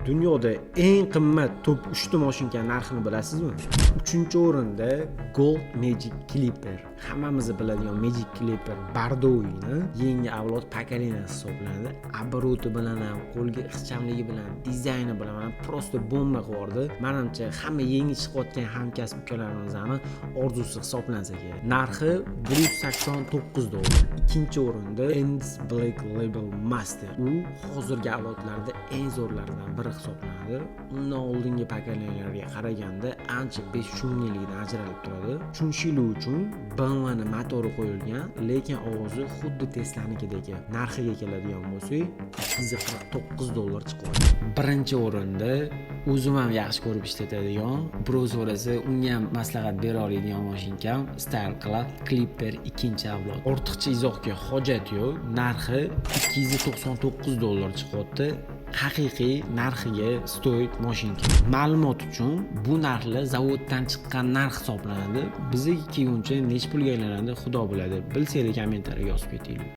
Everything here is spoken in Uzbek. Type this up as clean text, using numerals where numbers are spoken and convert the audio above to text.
Dunyoda eng qimmat top 3 ta mashinka narxini bilasizmi? Uchinchi o'rinda Gold Magic Clipper. Hammamiz biladigan Magic Clipper бордовый ni yangi avlod поколения si hisoblanadi. Обороты bilan ham, qo'lga ixchamligi bilan, dizayni bilan ham просто bomba qilib yubordi. Manimcha, hamma yangi chiqayotgan hamkasb ukalarimizni orzusi hisoblansa kerak. Narxi 189 dollar. Ikkinchi o'rinda Andis Black Label Master. U hozirgi avlodlarda eng zo'rlaridan biri hisoblanadi. Undan oldingi поколения larga qaraganda ancha beshumligidan ajralib turadi. Tushunishinglar uchun, BMWni motori qo'yilgan, lekin ovozi xuddi Teslanikidek. Narxiga keladigan bo'lsak, 249 dollar chiqyapti. Birinchi o'rinda o'zim ham yaxshi ko'rib ishlatadigan, birov so'rasa, unga ham maslahat bera oladigan mashinkam Style Club Clipper ikkinchi avlod. Ortiqcha izohga hojat yo'q. Narxi 299 dollar chiqyapti. Haqiqiy narxiga стоит mashinka. Ma'lumot uchun, bu narxlar zavoddan chiqqan narx hisoblanadi. Bizga kelguncha necha pulga aylanadi, Xudo biladi. Bilsanglar, kommentariyaga yozib ketinglar.